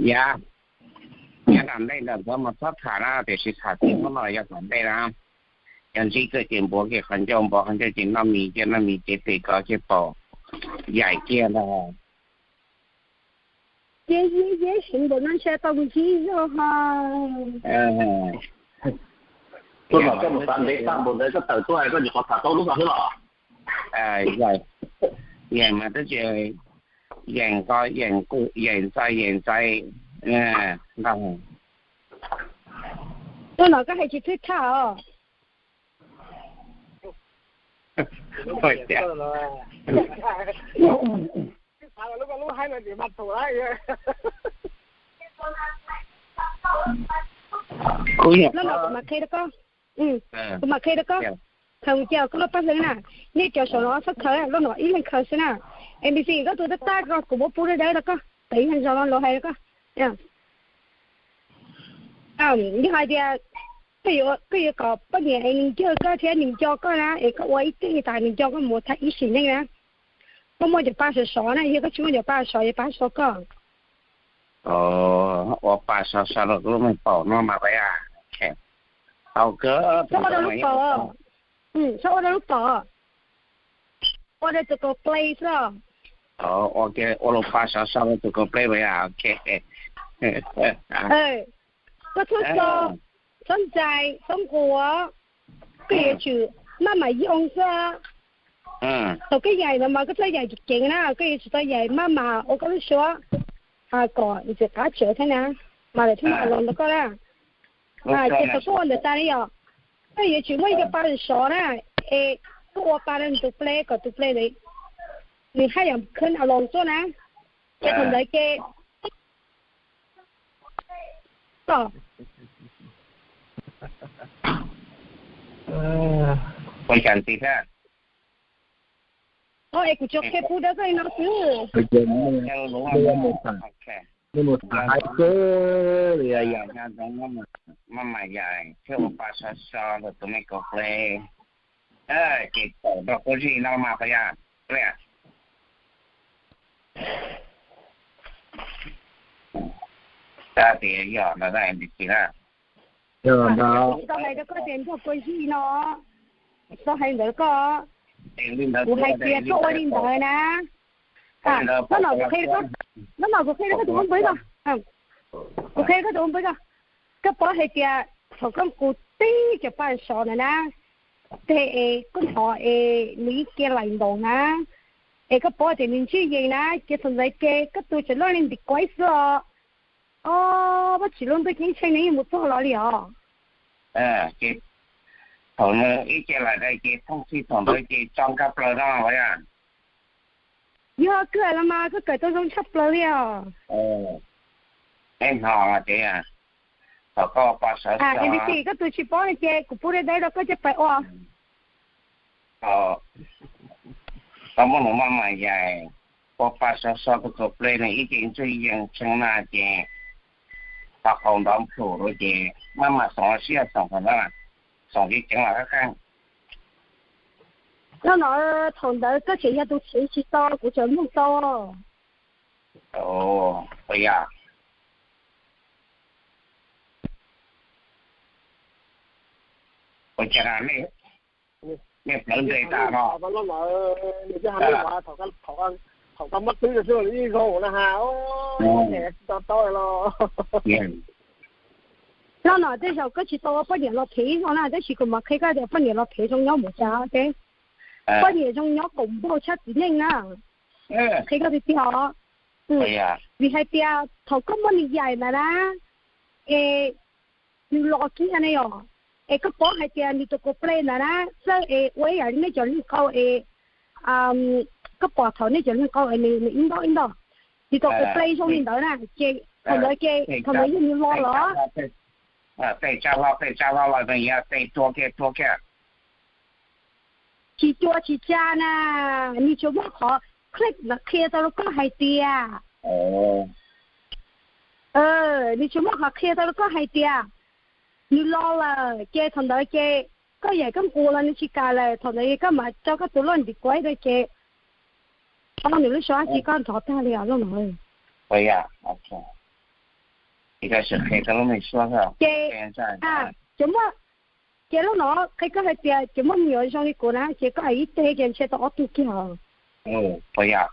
Yog, nyob tom ntej ntawm ntawd mas txhob tham na, tiam sis tham txij hnub no yog tom ntej na, yog ntsib koj ces npuav kiag qhov ncauj, npuav qhov ncauj ces noj mis, cia noj mis ces tes kov kiag paum yaim kiag ntag. Ces yeb yeb seev npaum no ntshe tau ntsib zog ho. Koj los koj mus xav ntev tag npaum ntawd koj tawm tuaj koj nyuam qhuav tham tau lub no xwb los? Yeem mas twb tsis yeem nqo yeem qus yeem ntxais yeem ntxais ntag. Tuaj no koj hais tsis thwj thaj os. Lub no kuv mam qhia rau koj, kuv mam qhia rau koj. Khaws mus cia koj lub paj xeeb na, nej cov saum no txhob khaws, lub no ib leeg khaws xwb na. N P C koj tus tab tab ko kuv muab pub dawb dawb rau koj, tawm ib leeg zog no los hais rau koj. Yog hais tias koj yuav kom poj niam es nws ncawg koj thiab nws nco koj na, es koj ua ib teg tas nws nco koj mus thaj ib sim neej na, koj muaj cov pa sov sov na, yog koj tsis muaj cov pa sov, yog pa sov koj. Ua pa sov sov rau lub meej paum no mas, txhob ua rau lub paum, txhob ua rau lub paum, ua rau tus kaus play xwb. Ua lub pa sov sov rau tus kaus play mas, ok. Koj txhob so, txhob ntxais, txhob nquas, koj yuav tsum maj mam yoo xwb. Thaum koj yaim no mas koj txhob yaim ceev ceev na, koj yuav tsum tau yaim maj mam ua koj lub suab kom txiv qab tsawv thiab na, mas lawv thiaj mam los ntawm koj na. Ces thaum koj ua ntawd tas li yom, koj yuav tsum muaj ib co pa sov na, es koj ua pa rau nws tus play kom tus play ntawd nws haj yam khwb a los tuaj na, ces thaum ntawd ces Os, es kuv tsuas qhia pub dawb koj li no xwb. Maj mam yaim thiab ua pa sov sov rau tus me kaus play, ces tawm nrog kuv zij no mas qhov yog, tab sis yog ntawd na, tsis na. Kuv tsis tau hais rau koj tias nrog kuv zij no, tsis tau hais ntawd rau koj. Kuv hais tias koj ua li ntawd na. Hnub no kuv qhia rau koj tus ua npawg ko, kuv qhia rau koj tus ua npawg ko, koj paub hais tias thaum koj nqus tib cov pa sov ntawd na, teg es koj hnov es nws ib ke laim ntaus na, es koj paub tias nws ntswj yees na, ces thaum ntawd ces koj tus tseem loj li ntim kuaib xwb os. Os, Vajtswv lub ntuj ceeb tsheej nws yeej mus txog los li os. Ces thaum nws ib ce laim ntawd ces thooj txhij thaum ntawd ces tso nkag plaws no los yog? Yog kawg los mas, koj kawm tau zoo tshaj plaws li os. Neb hnov ces thaum koj pa sov sov, koj tus tsis paub no ces kuv pub dawb dawb rau koj coj pais ua. Koj muab nws maj mam yaim, ua pa sov sov tus kaus play nws ib ce ntswj yees tshee na ces thaum qaum nrov nplhum rau ces maj mam xoom siab xoom qhov ntawd, xoom ceev ceev los qab qeej. Nyob no thaum ntawd koj tseem yog tus tseem tsis tau, kuv tseem mloog tau. Ua yog, ua cas nej plawv ntes tas no? Thaum koj muab twb rau xwb ib zaug na has, tsis tau tau los. Nyob no tej zaum koj tsis tau ua poj niam los phem ib zaug na, tab sis kuv mam qhia koj tias poj niam los phem zoo nyob mus cas. Poj niam zoo nyob koom npaug tshaj txiv neej na. Qhia koj tiag tiag os. Vim hais tias thaum koj muab nws yaim ntawd na, es nws los kiag ne yom, es koj paub hais tias nws tus kaus play ntawd na, txawj es ua ib yam li nej cov hluas nkauj es, koj pom thaum nej cov hluas nkauj es nws ib ntaub ib ntaub, nws tus kaus play zoo li ntawd na, ces thaum ntawd ces thaum ntawd yog nws los los. Tej tsa hlo, tej tsa hlo los nws yog tej tua kiag tua kiag. Tsis tua tsis tsa na, nws tsuas muaj qhov click ntawd qhia tau rau koj hais tias, nws tsuas muaj qhov qhia tau rau koj hais tias nws los lawm, ces thaum ntawd ces koj yaim koj nqus los nws tsis kam lawm, thaum ntawd koj mam tso koj tus loj ntim kuaib rau ces tau nws lub suab ces koj nrov tag li os loj no. Ces koj sim qhia koj lub npe suab xwb. Ces, ces muaj, ces lub no qhia koj hais tias ces muaj me nyuam zoo li kuv na ces koj hais ib teg ces ntshe tau ob tug kiag. Puas yog?